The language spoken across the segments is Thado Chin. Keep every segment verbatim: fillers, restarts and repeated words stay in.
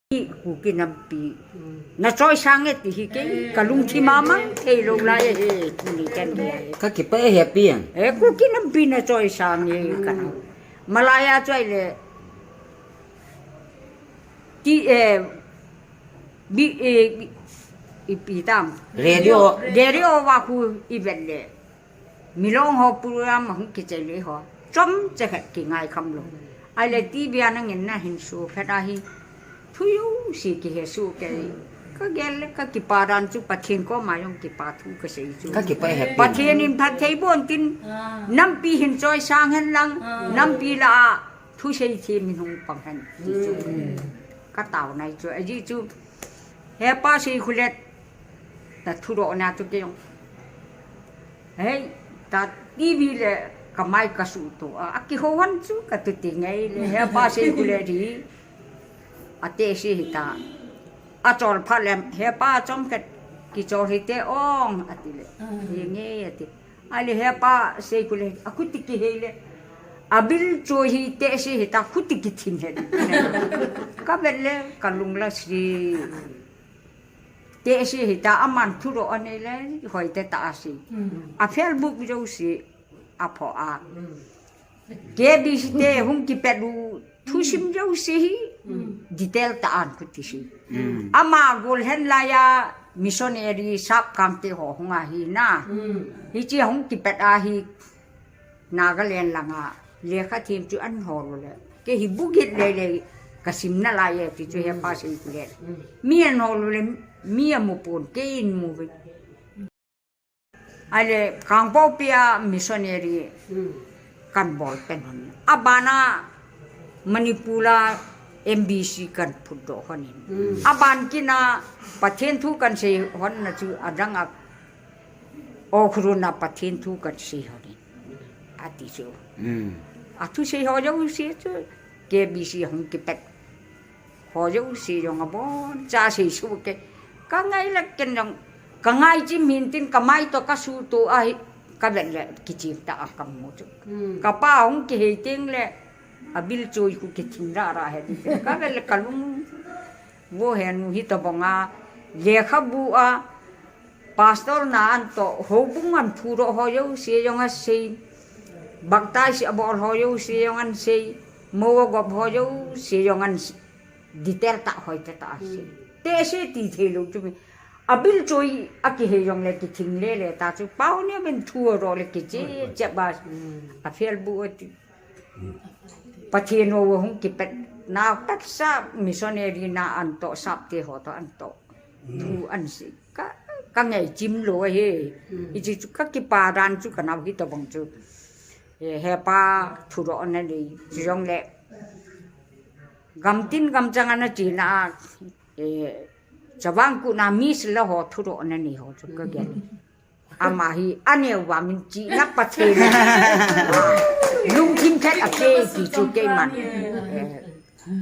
Kuki nampi. Na choisang e ti hi kei, ka lungthim a mang thei lou lai e, tuni chan dia e. Ka kipah e happy ang. E, Kuki nampi na choisang e ka. Malaya choi le. Ti, e, bi, e, bi, ipi tam. Radio. Radio va khu i vet le. Milong ho program hung kichai le ho. Chomcha khat kingai kham lou. Ahile T V a nangin nahin su phat ahi. Thu jouse kihe soh kei. Ka gel le ka kipa dan chu Pathen koma jong kipa thu ka sei chu. Ka kipah e happy. Pathen in phatthei boh in tin. Ah. Nampi hin choisang hen lang. Ah. Nampi lah a thusei them in hung pang hen. Ti chu. Mm. Ka taona hi chu. Ajeh chu. Hepa Seikhulet. Na thudoh na chu kei jong. Hei, ta T V le ka mai ka suhto a, a kihou hon chu ka tuti ngei le, Hepa Seikhulet hi, a tehse hita. A chol phat le, Hepa chomkhat kichol hite ong, ati le. Ah. Henge, ati. Ahile Hepa Seikhulet, a khuti kihei le, a bil choi hi tehse hita, khuti kithing het. Ka vet le, ka lung la si. Tehse hita, aman thudoh anei le, hoitah tah a sei. Mm. A Facebook jouse, a pho a. Mm. K B C te hung kipet u, thusim jouse hi, mm, detail tah a khuti sei. Mm. Ama gol hen laiya, missionary sap kangte ho hung ahi na. Mm. Hiche hung kipet a hi, Nagaland langa lekha them chu an hol u le. Kei hi bugit lele ka sim nalai e ti chu Hepa Seikhulet. Mm. Mi an hol u le, mi amu pon, kei in mu ve. Ahile Kangpokpi a missionary, mm, kan bol pen hon. Abana Manipur a M B C kan phutdoh hon in. Mm. Aban kit a Pathen thu kan sei hon na chu adang a Ukhrul a Pathen thu kan sei hon in. Ati chu. Mm. A thusei ho jouse chu K B C hung kipet. Ho jouse jong abon cha sei soh kei. Ka ngai le ken jong, ka ngai chim hin tin ka mai toh ka suhto ahi, ka vet le kichim tah a ka mu chu. Mm. Ka pa hung kihei teng le, a bil choi khu kithing rara he. Ka vet le ka lung vo he nu hitobang a, lekhabu a, Pastor na antoh, houbung a thudoh ho jouse jong asei. Baptize abol ho jouse jong asei. Mou agop ho jouse jong asei. Detail tah hoitah tah asei. Hmm. Tehse ti thei lou chu mi. A bil choi a kihei jong le kithing lele ta chu. Pau ne ben thu aro le kiche che ba. Hmm. A Facebook a ti. Pathen o hung kipet na pet sa missionary na antoh sapte ho toh antoh. Hmm. Thu asei. Ka, ka ngei chim lou ahi. Hmm. Hiche chu ka kipa dan chu ka nao hitobang chu. He, hepa thudoh na nei. Chujongle. Gamtin gamchang ana chena, eh, Chavang Kuna Miss la ho thudoh na nei ho chu ka gel. Ama hi aneo vangin chihna Pathen. Lungthim khat a kei ti chu keiman. Eh,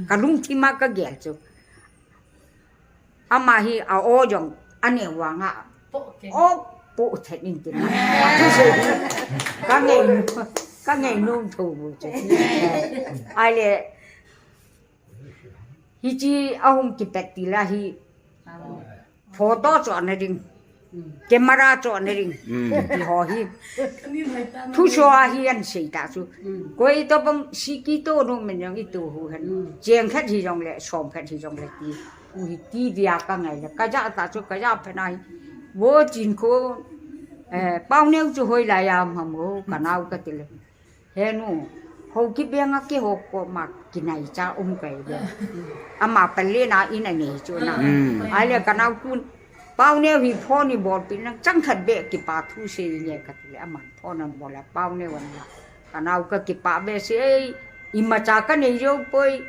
ka lungthim a ka gel chu. Ama hi a o jong aneo vang a. O po thet in tin. Ka ngei, ka ngei nom tho bu chu. Ahile, hiche ahung kipet til a hi. Photo chohna ding. Camera chohna ding. Mm. Ti ho hi. Thuso a hi asei ta chu. Mm. Koi tobang siki to no men jong ito hu hen. Mm. Cheng khat hijongle, som khat hijongle ti. U hi ti dia ka ngai le. Ka ja ta chu, ka ja phe na hi. Vo Chinkho, eh, Pauneo chu hoilai a um ham o, ka nao ka ti le. He nu, Haokip beng a keiho koma kinaicha um kei ve. Ama pal le na in anei chu na. Mm. Ahile ka nao kun, Pauneo hi phone i bolpi na chang khat be kipa thu sei nge ka ti le aman phone an bol a Pauneo an la. Ka nao ka kipah behseh, imacha ka nei jou poi.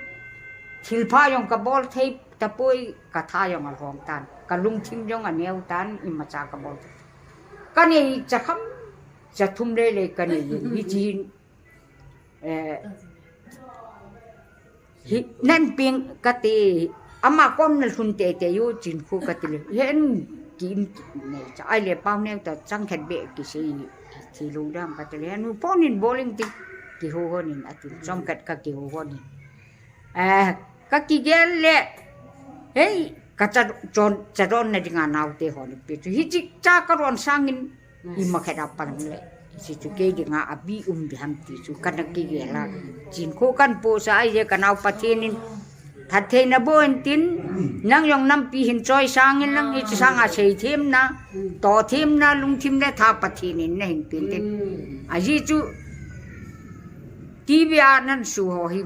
Thilpha jong ka bol thei tapoi, ka tha jong alhong tan. Ka lungthim jong aneo tan, imacha ka bol. Ka nei cha kham, cha thum le le ka nei, hiche hin, eh, hi, nan ping ka ti, ama kom na lhun teitei u Chinkho ka ti le, hen ki im nei cha, ahile Pauneo ta chang khat be kisei, ti lou dam ka ti le, nu phone in bol in ti, kihou hon in, ati, chomkhat ka kihou hon in. Eh, ka kigel le, Hei, ka cha chon, cha don na dinga naote ho ni pe chu. Hichi cha ka ron sangin ima khat a pan le. Hichi chu kei dinga abi um di ham ti chu kana kigel a. Chin kho kan po sa ai je ka nao Pathen in phattheina boh in tin, nang jong nampi hin choi sangin nang hichi sanga sei themna, to themna, lungthim le tha Pathen in na hin pen tin. Aji chu T V a nan su ho hi.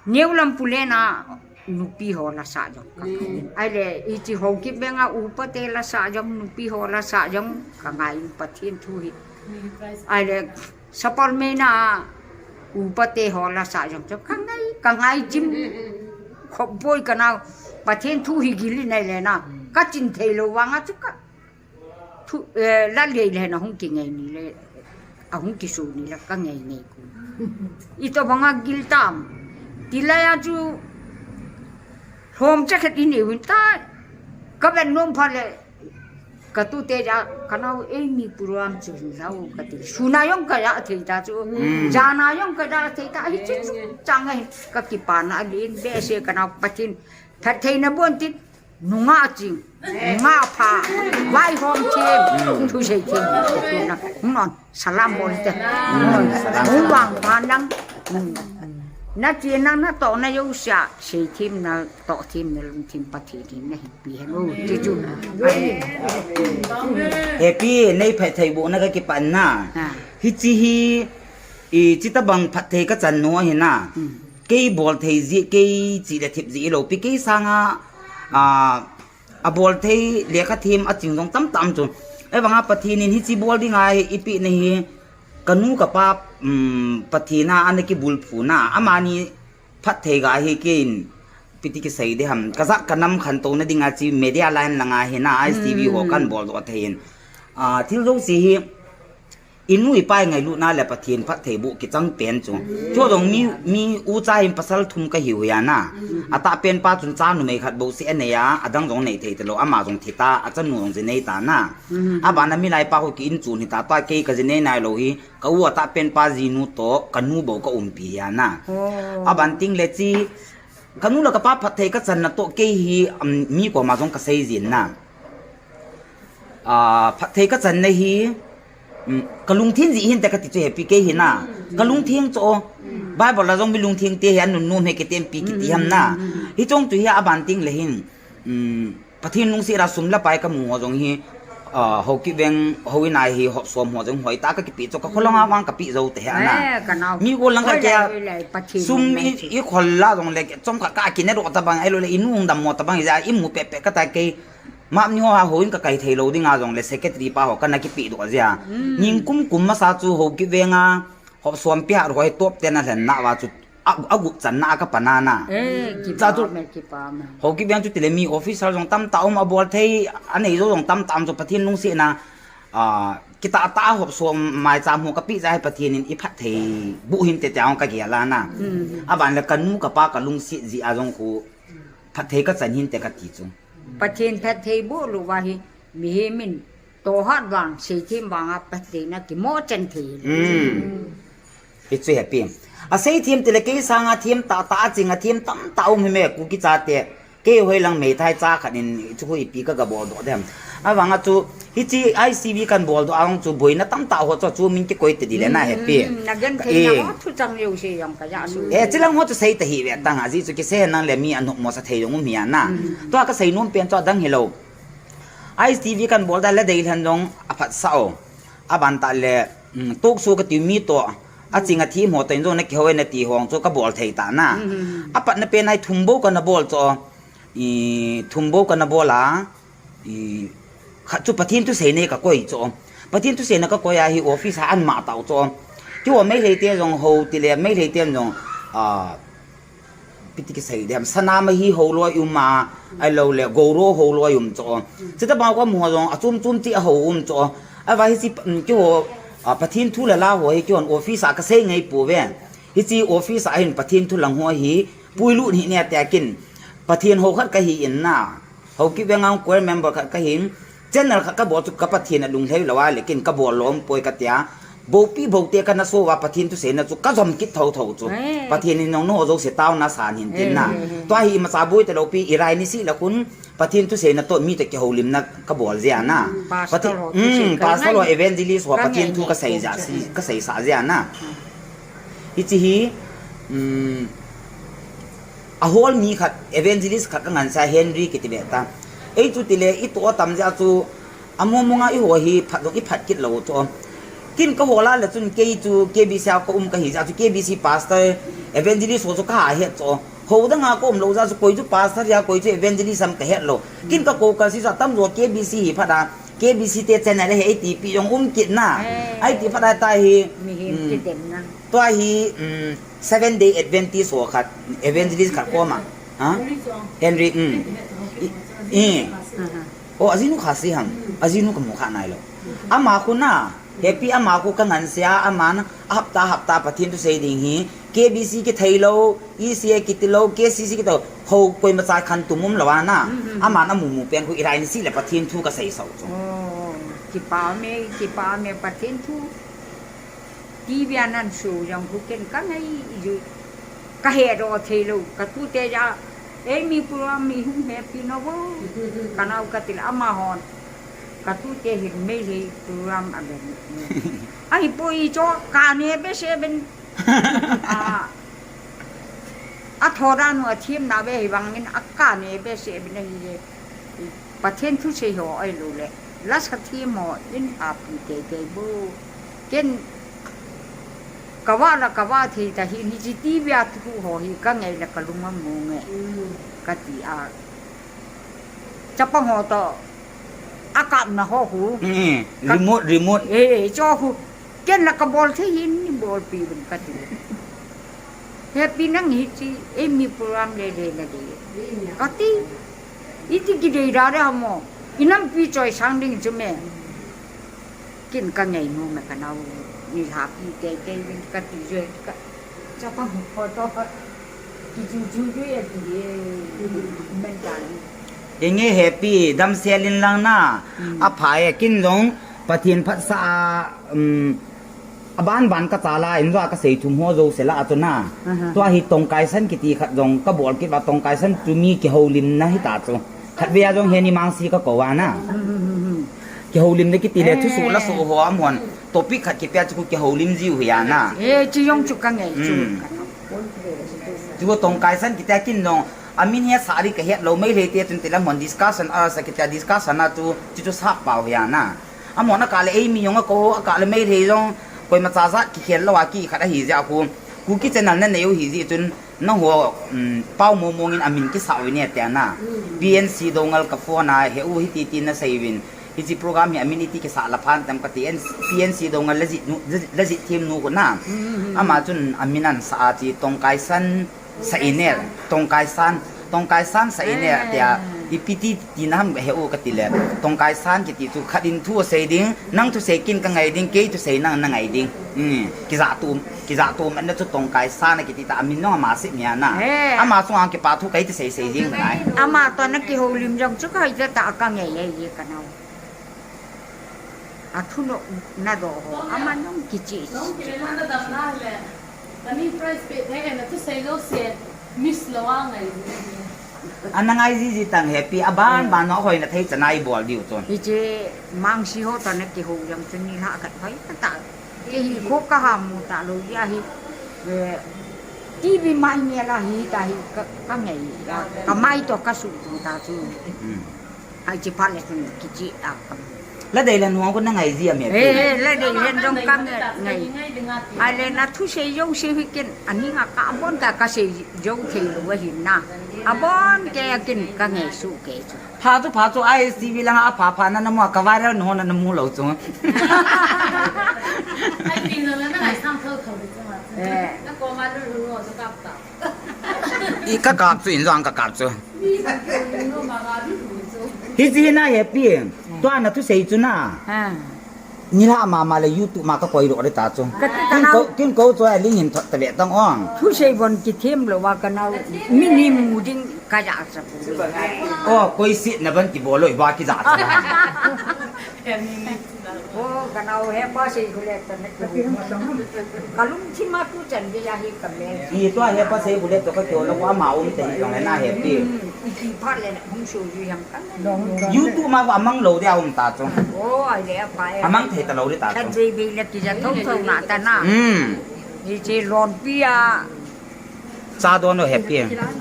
Neo lam pule na nupi ho la sa jong ka ngai. Ai le, hichi Haokip venga upa te la sa jong, nupi ho la sa jong ka ngai, Pathen thu hi. Ai le, Sapalme na upa te ho la sa jong chu ka ngai, ka ngai chim. Khop boi ka nao, Pathen thu hi gili nai le na. Ka chin thei lo vanga chu ka Thu, eh, la lei le na hung ki ngai ni le, a hung ki su ni le ka ngai ngai ku. Ito banga gil tam. Ti la ya chu, hom cha khat i ni win ta, ka ben nom pha le, ka tu te ja, ka nao ei mi program chu hin lau ka ti. Su na yong ka ya thei ta chu, ja na yong ka ya thei ta, hi chu chu, chang ai, ka ki pa na lin, be se ka nao Pathen, phattheina boh in tin, Nungah ching, nungah pha, vaihom ching, thusei ching, na, non, salam bol te, non, salam, hung vang pha nang, na chi nang na to na yo sia, sei thim na, to thim na, lung thim Pathen thim na hi pi hen, oh, ti chu. Happy, nei phatthei boh na ka kipan na. Hichi hi, i, chi tabang phatthei ka chan nu hi na. Kei bol thei ji, kei chi le thip ji lo pi kei sanga, a, a bol thei lekha them a ching jong tam tam chu. Ei vanga Pathen in hichi bol ding ahi, ipi na hi, ka nu ka pa, um, Pathen a ana kibulphu na, amani phatthei ga hi kei in, piti kisei de ham, ka jat ka nam khantou na ding a chi media line langa hi na, I S T V ho kan bol doh thei in. A, thil jouse hi, I nu i pa i ngailutna le Pathen phatthei boh kichang pen chu. Chu jong mi, mi ucha hin pasal thum ka hiu hi a na. Atah pen pa chun cha numei khat bou seh anei a, adang jong nei thei talou, ama jong thi ta, achanu jong ji nei ta na. Abana milai pa khu ki in chun hi ta, tua kei ka ji nei nai lou hi, ka u atah pen pa jinu toh, ka nu bou ka umpi hi a na. Aban ting le chi, ka nu le ka pa phatthei ka channa toh kei hi, um, mi koma jong ka sei jin na. A, phatthei ka channa hi, um, ka lungthim ji hin te ka ti chu hepi kei hi na. Ka lungthim chu, Bible a jong mi lungthim te hi an nunnom hi kiti em pi kiti ham na. Hi chong chu hi aban ting le hin, um, Pathen lungset a sum le pai ka mu ho jong hi, a, Haokip veng, houin a hi hop som ho jong hoi ta ka kipe chu ka kholanga vang ka pe jou te hi a na. Mi ko lang ka kia, sum i, i khol la jong le, chom khat ka kine doh ta bang, ahilou le, i nu hung dam mo ta bang, i ja, i mu peh peh ka ta kei, Map ni ho a houin ka kai thei lou ding a jong le secretary pa ho ka na kipe doh jia. Ning kum kum masa chu Haokip veng a hop som pi hat ho hi top ten a lhen na va chu a, a gup chan na a ka pan a na. Cha chu Haokip veng chu ti le mi officer jong tam ta um a bol thei a nei jou jong tam ta um chu Pathen lungset na, a, kitah tah a hop som mai cha mu ka pe ja hi Pathen in i phatthei boh hin te te a hung ka gel a na. Aban le ka nu ka pa ka lungset ji a jong khu phatthei ka chan hin te ka ti chu. Pathen phatthei boh lou va hi, mihem in tohat vang, seithem vang a phattheina kimo chan thei. Hi chu hepi. A seithem ti le kei sanga them tah tah a ching a them tam tah um hi me Kuki chate. Kei hoi lang meithai cha khat in chu khu ipi ka ga bol doh dem. Avang a chu Hichi I C V kan bol doh a hung chu boina tamtah ho chu, chu min kikoi te di le na hepi. Na gen thei na ho thu chang leu se jong ka ja su. E, chilang ho chu sei ta hi ve tang a ji chu kise nang le mi anop mo sa thei jong um hi a na. Tua ka sei nom pen chu adang hi lo. I C V kan bol da le dei lhan jong a phat sa o. A ban ta le, tok su ka ti mi to. A ching a thi mo to in jong na kihoi na ti hong chu ka bol thei ta na. A pat na pen ai thum bo ka na bol chu. I thum bo ka na bol a. I, khat chu Pathen thusei nei ka koi chu. Pathen thusei na ka koi a hi office a an ma tau chu. Chu Meitei te jong ho ti le Meitei te jong, a, piti kisei dem sana ma hi ho loi um a, ai lo le goro ho loi um chu. Chita ba ka mu jong a chum chum ti a ho um chu. A va hi si, chu, a, Pathen thu le la ho hi chu office a ka sei ngai pu ve. Hichi office a hin Pathen thu lang ho hi puilut hi ne te kin. Pathen ho khat ka hi in na. Haokip veng a choir member khat ka hin, channel khat ka bol chu ka Pathen a lunglhai lo a, lekin ka bol lom poi ka tia, Boupi boute kana so uva Pathen thuseina chu kajom kit thotho chu. Eh. Pathen in nangho jouse taona san hin tin na. Eh, eh, eh. Tua hi imacha boi talou pi irai ni sih le khun Pathen thuseina toh mite kihoulimna kabol jeh a na. Hmm, pastor Pathen, ho hmm, thusei pastor ho, evangelist ho Pathen thu kasei jeh a si, kaseisah jeh a na. Hiche hi, um, ahol mi khat, evangelist khat kangansei Henry kiti ve ta. Ei chu tile, itoh tam jeh a chu, among mong a eiho hi phat jong iphat kit lou chu. Kin kahol a le chun kei chu K B C a kaum kahi jeh a chu K B C pastor, evangelist ho chu kaha het chu. Hou dang a kaum lou jeh a chu koi chu pastor ham, koi chu evangelist ham kahet lou. Kin kakou kasi jeh a tamjo K B C hi phat a, K B C te channel hi eitipi jong um kit na. Eh. Eiti phat a tahi, mihem, hmm, kidem na. Tua hi, um, Seven Day Adventist ho khat, evangelist khat koma. Ha? Henry, um. I, i. Aha. Oh, ajinu Khasi ham. Ajinu kamu kha nailou. Ama khu na, Happy ama khu kangansei a, aman hapta hapta Pathen thusei ding hi, K B C kithei lou, E C A kiti lou, K C C kiti lou, hou koimacha khantou um lou a na. Hmm, hmm, hmm. Aman amu mu pen khu irai ni sih le Pathen thu kasei sah u chu. Oh, kipa me, kipa me Pathen thu. T V a nan so jong khu ken kangai ju. Kahe doh thei lou, katute jeh a, eimi program hi hung hepi nau vo. Kanao kati le amahon. Katute hin Meitei program aven. Ahipoi chu kane behseh ben. A, athodan u athemna ve hi vangin akane behseh ben ahi je. Pathen thusei ho ahilou le, lasa them ho in api teitei bou. Ken kava la kava thei ta hi, hiche T V a thu ho hi kangai le kalung amu nge. Mm. Kati a. Chapang ho toh akapna ho khu. Mm, ka remote, remote. Eh, eh, chu khu. Ken la kabol thei hin, nei bolpi uvin kati. Happy nang hiche, eimi program le le na de. Kati, iti kidei da de ham o. Inampi choi sang ding chu me. Ken kangai nom e kanao. Nei lhapi teitei uvin kati jeh a ka. Chapang ho toh. Kichu chu chu e ti e. Men ta ni. Inge Happy, damsel in lang na. Hmm. Apha e ken jong Pathen phatsah a, um, Aban ban kachal a, injo a kasei thum ho jouse lah a chu na. Aha. Tua hi tongkai san kiti khat jong kabol kit uva, tongkai san chu mi kihoulimna hita chu. Khatvei a jong heni mangsi kakou a na. Hmm, hmm, hmm, hmm. Kihoulimna kiti le, eh, thusoh lasoh ho amahon topic khat kipeh chu kihoulim jiu hi a na. Eh, chu jong chu kangai chu. Hmm. Chu tongkai san kiti a ken jong, amin hi asah ding kahet lou, Meitei te chun ti lam hon discussion, a sa kiti a discussion a chu, chu chu sap pau hi a na. Amahon akah le eimi jong akou, akah le Meitei jong koimacha jat kikhel lou a kikhat ahi jeh a khu. Kuki channel nanei u hi jeh chun nangho, um, pao mong mong in amin kisah uvin e tia na. Mm. P N C Doungel ka phone a he u hiti ti nasei uvin. Hiche program hi amin iti kisah la phan tam kati N-, P N C Doungel la jih nu, la jih them nu khu na. Mm, mm, mm. Ama chun amin ahin sah a chu tongkai san Sa iner, tongkai san, tongkai san sa iner, eh, tia, ipi ti, tina ham he u kati le, tongkai san kiti chu khat in thu asei ding, nang thusei ken kangai ding, kei thusei nang nangai ding. Hmm, kijahtu, kijahtu man na chu tongkai san kiti ta, amin jong ama sih mi a na. Eh. Ama sunga kipa thu kei thusei sei jing nai. Ama toh na kihoulim jong chu kei ta kangai e, ye kanao. Athunoh nadoh ho, aman jong kichih. Nong kile na nadam na le. Kani prize pe thei na thusei jouse miss lou a ngai ji. Ana ngai jiji tang Happy, aban, eh, ban no hoi na thei chana ibol diu chun. Hiche mangsi ho toh na kihou jong chun nilhah khat hoi ta. Kei hi kho kaha mu talou jeh a hi. Eh, T V mai ni la hi ta hi ka, kangai. Kamai toh kasuh tu ta chu. Hmm. Ai, chi phat le chun kichi a kam. La dei le nuang ko na ngai ji a me. Eh, eh, la dei le jong kam ngai. Ai le na thusei jouse hi ken, ani nga ka bon ka kasei jou thei lou ahi na. Abon ke ken kangai suh ke chu. Pha chu, pha chu, I S T V lang a pha pha na na mu ka viral no na na mu lou chu. Ai pin lo na ngai sang thou thou chu ma. Eh. Na ko ma lu lu no chu kap ta. I ka kap chu, in jong ka kap chu. Hichi hi na Happy. Tua na thusei chu na. Ha. Nilhah mama le YouTube ma ka koi doh ding ta chu. Ka, ka kin nau ko, kin ko chu a link hin thot ta ve tang ong. Thusei bon kithem lou va ka nau. Min hi mu ding. Ka jahcha pu. Oh, koi sit na ban kibol loi ba kijahcha. Oh, ka nao he pa sei khule ta na ki. Ka lungthim a tu chan gei ahi ka me. I tua he pa sei khule to ka kio lo ko ama um te hi jong le na he pi. Hmm, i ti phat le na hung so ju yang ka. YouTube ma ko amang lo de a um ta chu. Oh, ai le a pa e. Amang thei ta lo de ta chu. Chan bei bei le kija thong thong na ta na. Hmm. Hiche lonpi a. Cha don lo he pi.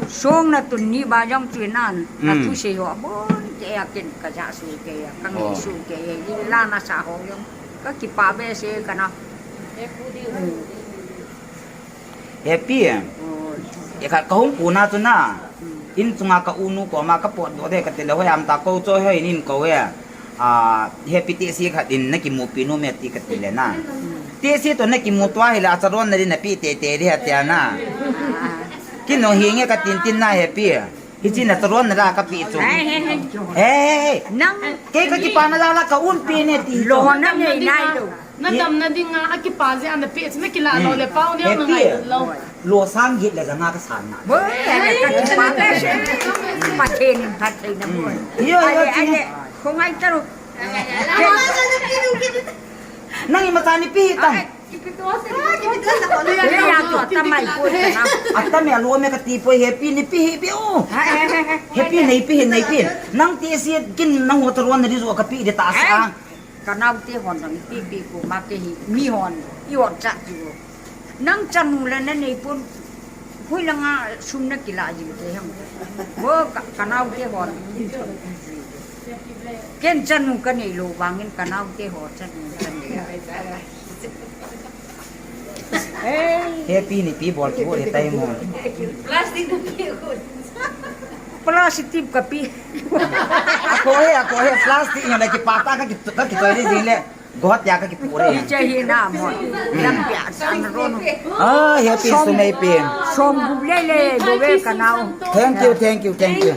Song na tun ni ba jong chu nan, na Hmm. thu sei ho bon, ke a ken ka ja su ke a, ka ngai Oh. su ke a, i la na sa ho jong. Ka kipa behseh ka na. Hmm. He pi. Oh. E ka, ka hung pu na chu na. Hmm. In chunga ka u nu koma ka pot doh de ka ti le hoi am ta ko cho hoi nin ko he. Ah, he pi tehse khat in na kimupi nom e ti ka ti le na. Hmm. Tehse to na kimu tua hi le a charon na din na pi teitei di ha tia na. Ah. Kin nong hi nge ka tin tin na he pi. Hichi na charon na la ka pi chu. Hey, hey, hey. Hey, hey, hey. Nang kei ka kipa na la la ka un pi ne ti chu. Lo na nei nai lo. Na damna dinga a kipa jeh a na pe chu na kila lo le pau ne na ngai lo. Lo sang git le janga ka san na. Bo, ka kipa behseh. Pathen in phatthei na bo. Yo, yo, ale, chi. Ale, ko ngai taru. Nang ima tani pi hi tam. Pi ya tu, atam mai ko na. Atam ya lo me ka ti poi he pi ni pi hi pi o. He pi nei pi hi nei pi. Nang ti si kin nang ho taruan na di zo ka pi de ta sa. Ka nao te hon dang pi pi ko ma ke hi mi hon i hon cha ti o. Nang chanu le na nei pon hui la nga sum na kila jing te hang. Bo ka, ka nao te hon. Ken chanu ka nei lo bangin ka nao te ho chanu ka nei. Hey. He pi ni pi bol ki bol he tai mo. Plastic na pi ko. Plastic ka pi. Ako he, ako he, plastic na ki pata ka ki, ka ki toy jing le. Got ya ka ki pure. Ni che hi na mo. Lam pia san ron. Ah, he pi su nei pi. Som gup le le, do ve ka nao. Thank you, thank you, thank you.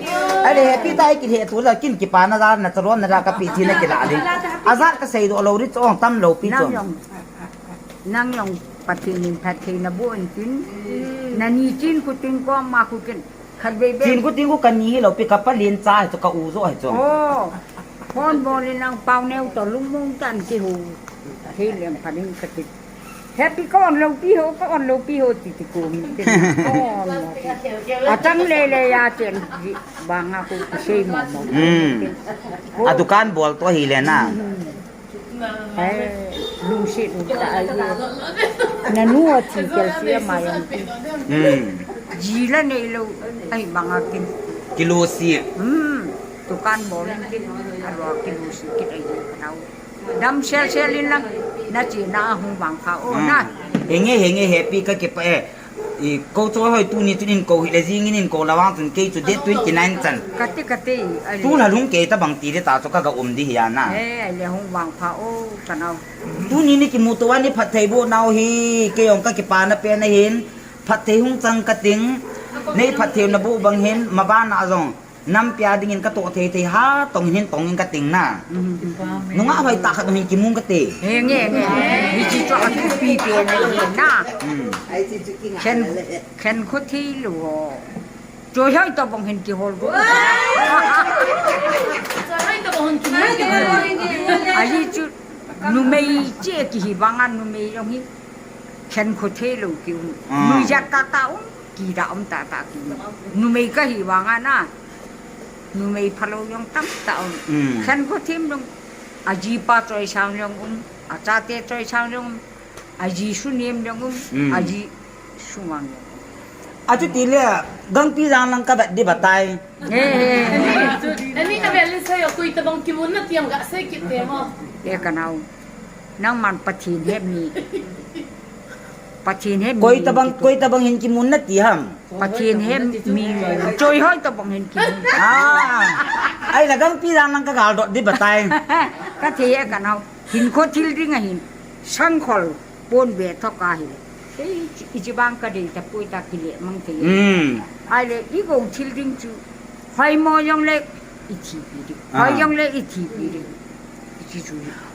Ale he pi tai ki he tu la kin kipa na la na charon na la ka pi thi na ki la di. Ajat ka sei do lo ri chong tam lo pi chong. Nang jong Pathen in phatthei na bo in tin. Mm. Na ni chin khu tin ko ma khu kin. Khat bei bei. Chin khu tin khu ka ni hi lo pi ka pa lin cha hi chu ka u jo hi chu. Oh. Phone bol in nang pau neo to lung mong tan ki hu. Thei lem pha ding ka ti. Happy kon lo pi ho, kon lo pi ho ti ti ko mi tin. Kon lo pi. A chang le le ya chen ji. Banga khu ki sei mo mo. Mm. Ko. A dukan bol to hi le na. Mm. Ai, lungset um ta ai. Nanu a thi kel sia ma yang. Hmm. Ji la nei lo, ai banga kin. Kilusi. Hmm. Dukan bol in kin, a lo kilusi kin ai ka nao. Dam sel sel in lang, na chi na hung bang pha o na. Henge, henge, happy ka kipa e. I, ko cho hoi tuni chun in ko hi le jing in in ko la wang chun kei chu date twenty nine chan. Kati, kati, ai. Tu la lung kei ta bang ti le ta chu ka ga um di hi a na. Eh, ai le hung bang pha o, ka nao. Tuni ni kimu to ani phatthei bo nau hi, kei ong ka kipa na pe na hin, phatthei hung chang ka ting, nei phatthei na bo bang hin, ma ba na jong. Nampi a dingin ka toh thei thei ha, tong hin tong in ka ting na. Mhm. Nunga hoi ta khat hin kimung ka te. He nge nge. Hichi chu a thupi pen ahi na. Hmm. Khen, khen khu thei lou ho. Choi hoi to bong hin kihol ru. Choi hoi to bong hin kihol ru. Ahi chu numei che kihi vanga numei jong hi. Khen khu thei lou ki um. Ah. Nui jat ka ka um. Ki da um ta ta ki. Numei ka hi vanga na. Numei phalou jong tam ta um. Mm. Khen khu thim jong. A ji pa choi sang jong um. A chate choi sang jong um. A ji su nem jong um. Mm. A ji su mang jong um. A chu ti le, gangpi jang lang ka vet di batai. Eh, eh, eh. Ani ka vet le sai koi ta bang kimun na tiang ga sai kit te mo. Eh, ka nau. Nangman Pathen he mi. Pathen he mi. Koi tabang, koi tabang hin kimun na ti ham. Pathen he mi. Choi hoi tabang hin kimun. Ah. Ai la gangpi jang lang ka gal dot di batai. Ka thei e ka nau. Hinkho thil ding a hin. Sangkhol pon ve thok a hi. Ei, ichi bang ka dei ta poi ta kile mang thei. Hmm. Ai le i go thil ding chu. Hoi mo jong le i thi pi ding. Ah. Hoi jong le i thi pi ding.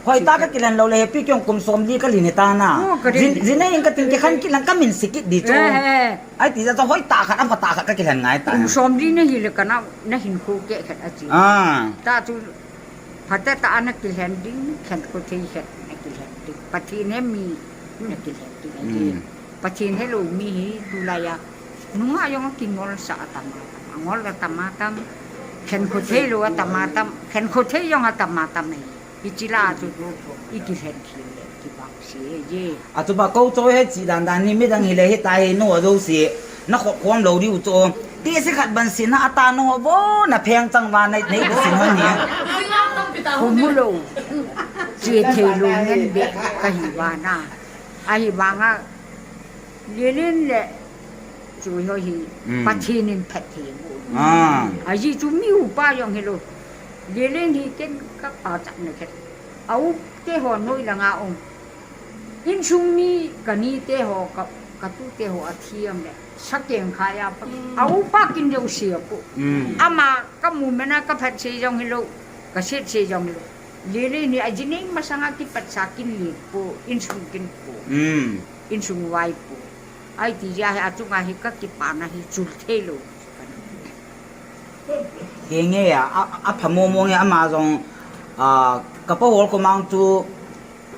Hoitah a kakilhen lou le, hepi kei jong kum somli kalhin hita na. Oh, ka rin. Jin, jin nei in kating kikhen kit lang kamin sikit di chu. Eh, eh. Ahi ti jeh a chu hoitah khat, aphatah khat kakilhen ngai ta. Kum somli nahi le kana, nahinkho keh khat ahi. Ah. Tah chu, phatah tah a nakilhen ding, khenkho thei khat nakilhen ding. Pathen hemi nakilhen ding ahi. Mm. Pathen helou mi hi tulai a nungah jong akingolsah atam atam. Angol atam atam. Khenkho theilou atam atam. Khenkho thei jong atam atam ahi. Hiche lah a chu ikilhen khel le kibang se ahi. Achu ba kou chu he chi dan dan ni midang hile hitia hi nu ajo se. Nakhop khom lou diu chu. Ti se khat ban sin na ata nu bo na pheng chang va nei nei sin hon ni. Kum lou. Che theilou ngen be kahi va na. Ahivanga Lelen le chu ho hi, mm, Pathen in phatthei amu. Ah. Ajeh chu mi upa jong hilou. Lelen hi ken kapa chatna khat. A u te ho noi langa um. Insung mi kani te ho ka, katu te ho athi am le. Sakeng kha a pa. Mm. A upa kin jouse apo. Mm. Ama kamu mena kaphat sei jong hilou. Kaset sei jong hilou. Lelen hi ajinei masanga kipat sa kin le po. Insung kin po. Mm. Insung vai po. Ahi ti jeh a hi achunga hi kakipana hi chul thei lou. Henge a, a, apha momo nge ama jong, a, ka pa hol ko mang chu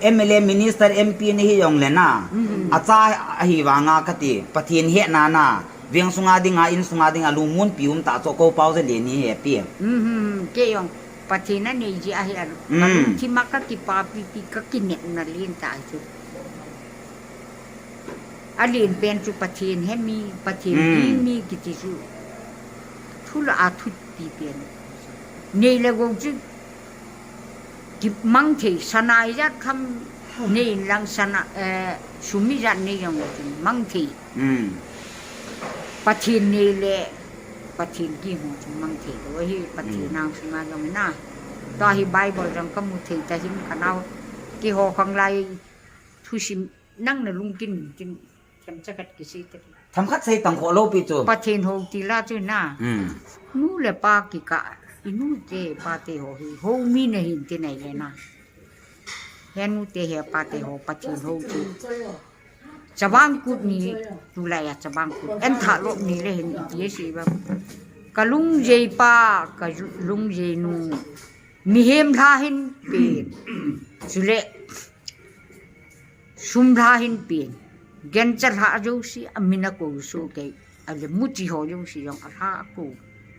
M L A, minister, M P nahi jong le na. Mm. Acha ahi vanga kati, Pathen hetna na. Veng sunga dinga, in sunga dinga, lungmonpi um ta chu ko pau je le ni he pi. Mm, kei jong, Pathen anei jeh a hi a. Mm. Kalungthim a kakipapi pi kakinepna len ta chu. Alen pen chu Pathen hemi, Pathen, mm, mi, mi kiti chu. Thu lah a thupi pen. Nei le gou chu kimang thei, sana ijat kham nei in lang sana, eh, sum ijat nei jong le chu mang thei. Mm. Pathen nei le, Pathen kimu chu mang thei lou ahi, Pathen, mm, nang sunga jong na. Tua hi Bible jong kamu thei ta hin kanao. Keiho khanglai thusim Nang na lungkin tin, themcha khat kisei te. Themkhat sei tang kho lou pi chu. Pathen hou ti la chu na. Hmm. Nu le pa kikah, i nu te, pa te ho hi, hou mi nahin ti nai le na. He nu te he pa te ho, Pathen hou chu. Chavang Kut ni, tulai a Chavang Kut. En tha lop ni le hin i ti si ba. Ka lungjei pa, ka ju-, lungjei nu. Mihem lha hin pen. Chule. Sum lha hin pen. Gancha lha jouse, a min a kou soh kei. A le muchi ho jouse jong a lha a kou.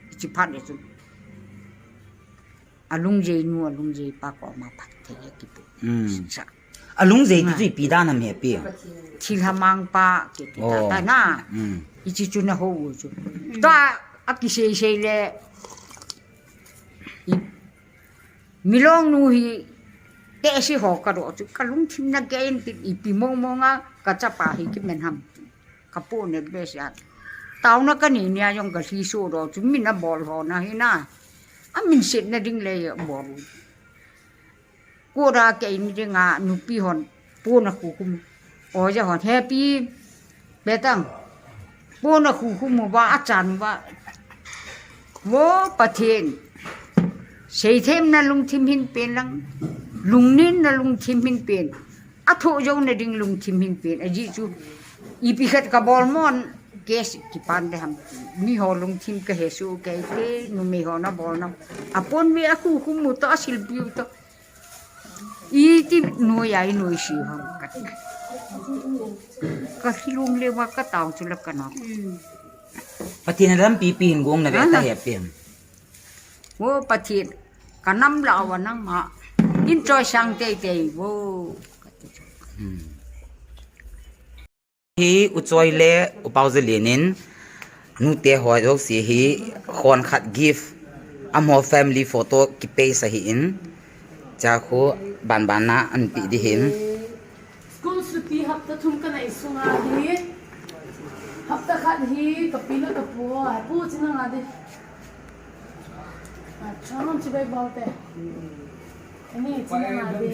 Hichi phat le chun. A lungjei nu, a lungjei pa koma phatthei a kipu. Hmm. Sa. A lungjei ti chu ipi dan ham he pi. Thilha mang pa kiti ta, oh, ta na. Hmm. Hichi chu na hou chu. Ta a kisei sei le. I Milong nu hi tehse ho ka doh chu ka lungthim na gei in tin ipi mong mong a ka chapa hi kimen ham ka pu ne be sia. Taona ka ni nia jong ka lhi so doh chu min a bol ho na hi na. A min set na ding le bol. Ko da ke in ding a nupi hon. Pona khukhum. Oja hon happy. Betang. Pona khukhum uva achan uva. Vo Pathen. Seithem na lungthim hin pen lang. Lungnen na lungthim hin pen. Athoh jou na ding lungthim hin pen. Ajeh chu. Ipi khat ka bol mon. Kes kipan de ham. Mi ho lungthim ka hesu kei te. Numei ho na bol na. Apon ve akhukhum u to asilpi u to. Iti noi a i noi si hong kat. Ka hilung le wa ka tao chu la ka nok. Pathen a lampi pi hin gong na ve ta he pi. Wo Pathen ka nam la wa nang ma. In choi sang tei tei wo. Hmm. Hi U Choi le U Pau Zalen in nute ho jouse hi khon khat gift, amaho family photo kipe sa hi in, cha khu ban ban na an pi di hin. School suti hapta thum ka nei sunga hi, hapta khat hi ka pi le ka pu, hai pu chin nga di. Acha, hum chibai bol te. Ani, china ma de.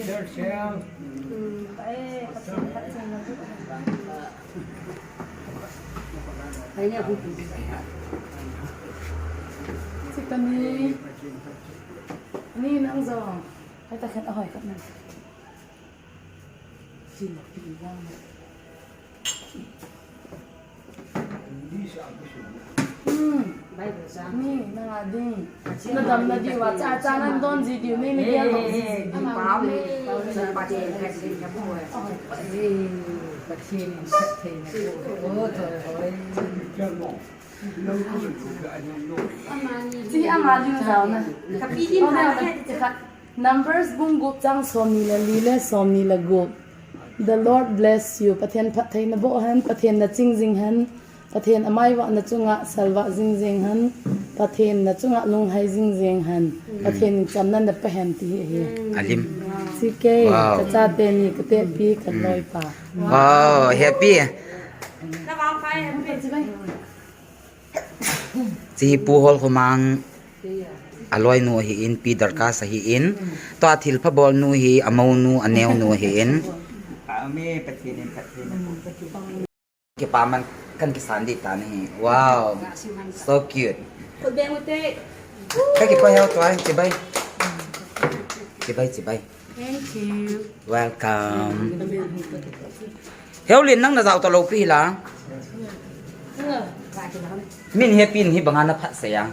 Hmm, eh, khat ching, khat ching na du. Chikani. Ani, nang jo. Hai ta khen a hoi khat na. Chin pi yang. Hmm. Ni, na nga ding. Na dam na diu a, cha, cha nan don ji diu, ni, ni, eh, eh, eh, eh, pa me. Pathen ka sin ka bo. Eh, Pathen ka thei na bo. Oh, thoi, hoi. Chi ama lim jao na. Ka pi lim na. Numbers bung gup chang somni le li le somni le gup. The Lord bless you. Pathen phattheina boh hen, Pathen na ching jing hen, Pathen amai vah na chunga salvah jing jing hen, Pathen na chunga lunghai jing jing hen, Pathen in chamna na pe hen ti hi ahi. Alim. Chi kei, wow, ka chate ni, ka tepi, ka loipa. Wow, happy. Chi hi Pu Holkhomang a loinu ahin, Pi Dorcas ahin. Tua thilpha bolnu hi a mounu, a neonu ahin. Amen. Pathen in phattheina. Kipaman kan kisan ding tan ahi. Wow. So cute. Khut beng u te. Ka kipa heo tua, chibai. Chibai, chibai. Thank you. Welcome. Heolin, nang na jao ta lou pi la. Min happy ni banga na phat se ya.